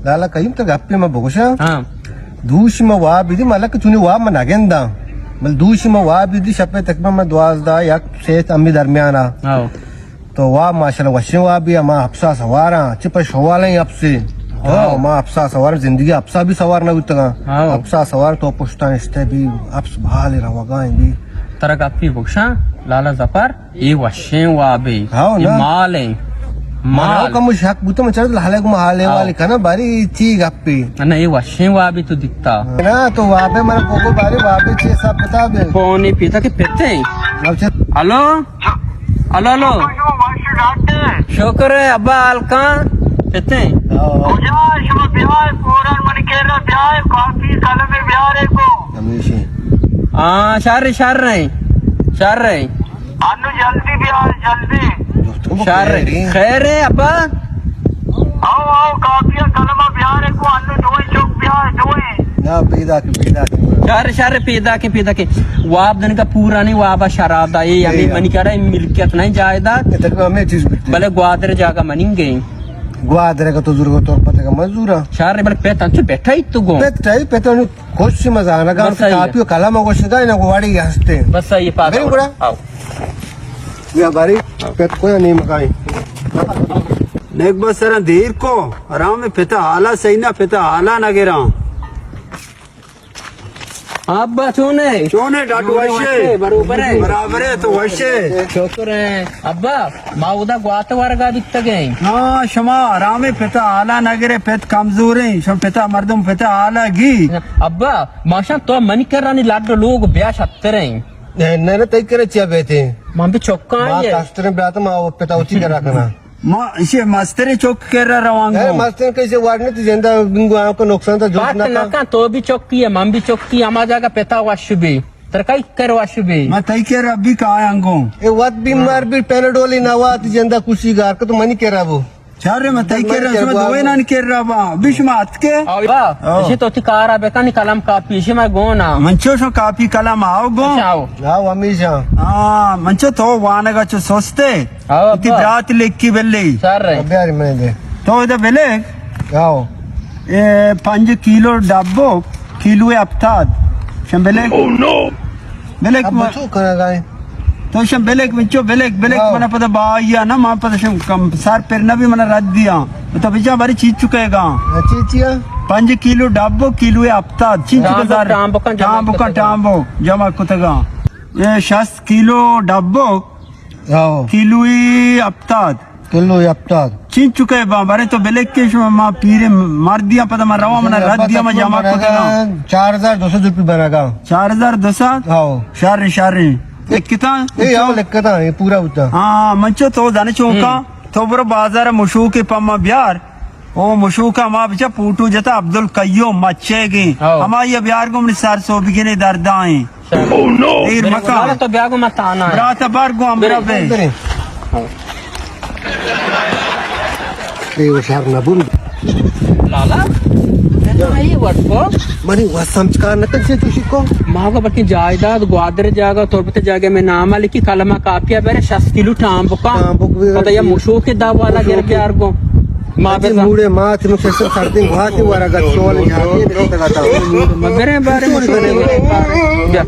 لالا کریم، تو گپے من بگوشاں۔ ہاں۔ دوشی ما واب دی، ملک چونی واب من نگنداں۔ بل دوشی ما واب دی، شپے تقریباً من دوازدہ، یک، سے ہمی درمیان آ۔ ہاں۔ تو واب ماشاءاللہ وشیں وابی، ما اپسا سواراں، چہ پہ شوالیں اپسے۔ ہاں۔ ہاں، ما اپسا سوار، زندگی اپسا بھی سوار نہ بوتگاں۔ ہاں۔ اپسا سوار تو پشتا نشتے بھی اپس بھال روگا بھی۔ ترا گپی بگشاں، لالا ظفر، اے وشیں وابے۔ ہاں اے نا۔ مال ایں۔ مال۔ من کم شک بوتم، من چرت لہلے گم حالے ہاں۔ والے کنا، باری چی گپی؟ نہ، اے وشیں وابے تو دیتا۔ نا، تو وابے من کو باری وابے چی حساب کتاب ہے؟ فون پیتا کہ پتے۔ ہلو؟ Hello, hello. شکر ہے، ابا حال کاں؟ پتے۔ ہاں۔ کجا شما بیائے، فوراً من کہہ رہا بیائے، کاپی قلم بیارے کو۔ ہمیشہ۔ ہاں، شر، شر رہے، شر رہے۔ انو جلدی بیا، جلدی۔ شر۔ خیر ہے ابا؟ او، او، کاپی قلم بیارے کو، انو دوئی چوک بیا، دوئی۔ نا، پیدا کی، پیدا کی۔ شر، شر، پیدا کی، پیدا کی۔ واب دن کا پورا نہیں، واب شراب دا، اے ہمیں منی کرا ملکیت نہیں، جائیداد۔ یہ تک ہمیں چیز بکتے۔ بلے گوادر جاگا منی گئے۔ گوادر کا تو زور کو طور پتے کا مزورا۔ شر، بلے پت انچو بیٹھا ہی تو گو۔ پت ٹائی، پت انو خوش مزہ آنا گا، بس صحیح ہے۔ کاپی و قلم گوشگا، اینا گواڑی ہستے۔ بس صحیح ہے، پاس بھائی آؤ۔ گڑا۔ آؤ۔ یا باری، پت کو یا نیم کائی۔ نیک بس سرا دیر کو، آرام پتا حالا صحیح نہ، پتا حالا نہ گراں۔ ابا چونے؟ چونے ڈاٹو وشے؟ وشے، بروبر ہے۔ برابر ہے تو وشے۔ شکر ہے۔ ابا، ما اودا گوات ورگا بیتگیں۔ ہاں، شما آرام پتا حالا نہ گرے، پت کمزوریں، شما پتا مردم پتا حالا گی۔ ابا، ماشاء تو منی کرانی لڈ لوگ بیا شتریں۔ نہ، نہ، نہ، تئی کرا چیا بیتے؟ من بھی چکاں ما یہ۔ کستریں بیاتم، ما پتا وتی کرا کنا۔ ما ایشی مستریں چک کرا روانگو۔ اے مستریں کسے وارنے تو زندہ بنگو آنکو نقصان تا جوش پاک نہ نہ کا۔ کن، تو بھی چکی ہے، من بھی چکی، ہما جاگہ پتا وش بھی۔ تر کئی کر وش بھی۔ ما تئی کرا بھی کایانگو۔ اے وقت بیمار بھی پیناڈولی نوا تی زندہ کشی گار کو تو منی کرا بو۔ چارے ما تئی کرا، شما دوئینانی کرا با۔ بھی شما اتکے؟ آؤ۔ آؤ۔ ایشی تو تی کارا بکنی قلم کاپی، ایشی ما گونا۔ من چو شو کاپی قلم آؤ گو۔ اچھا، آؤ۔ آؤ، ہمیشہ۔ ہاں، من چو تو وانگا چو سستے۔ آؤ، تی ابا۔ برات لکھی بلی۔ سر رہے۔ اب یار میں دے۔ تو ادھر بلے۔ آؤ۔ اے پنج کیلو ڈبو، کیلو ہفتاد۔ شم بلے۔ Oh no! بلک ابا ما-، چو کنگا ہے؟ تو شم بلک، من چو بلک، بلک ہاں۔ منا پدا بایا نا، ما پدا شم کم سر پر نبی منا رد دیا۔ تو بچا باری چیز چکے گا۔ ہاں، چی چیا؟ پنج کیلو ڈبو، کیلو ہفتاد، چیز چکے ٹامبو، سر۔ ٹامبو کن جمع ٹامبو کن کتے گا۔ ٹامبو جمع کتے گا۔ اے شست کیلو ڈبو، ہاں۔ کیلوی ہفتاد۔ کلو ہفتاد۔ چینچکے باں، بارے تو بلک کہ شما ما پیریں مردیاں، پدا ما رواں، منا رد دیا، ما جمع کتگاں۔ چار ہزار دو سد روپی بنگا۔ چار ہزار دو سد؟ ہاؤ۔ شر، شر۔ لکھتاں؟ اے ہاؤ، لکھتاں، اے پورا ہوتا۔ ہاں، منچو تو زانے چونکا، ہم۔ تو برو بازار مشوک پما بیار۔ او مشوکا ما بچا پوٹو جتا عبدالقیوم مچے گے۔ ہاؤ۔ ہما یہ بیار گو منی سر سو بگنے دردائیں۔ Oh no! دیر مکن۔ تو بیا گو ما تانا ہے۔ برات بار گو ہمرا بے۔ برے۔ اے ہوشیار نہ بون۔ لالا، تو اے وٹ کو؟ منی وس سمجھ کار نہ کن چے تو شکو۔ ما گو بلکہ جائیداد گوادر جاگا، تربت جاگا میں نام لکھی، کلمہ کاپیا برے، شست کلو ٹامبکا۔ ٹامبک بھی پتہ یا مشوک دا والا گر بیار گو۔ ما بزن۔ موڑے ما تینو سیسن کردیں، گواتی ورگا چول جاتی۔ مگرے بارے مشوک۔ بیا۔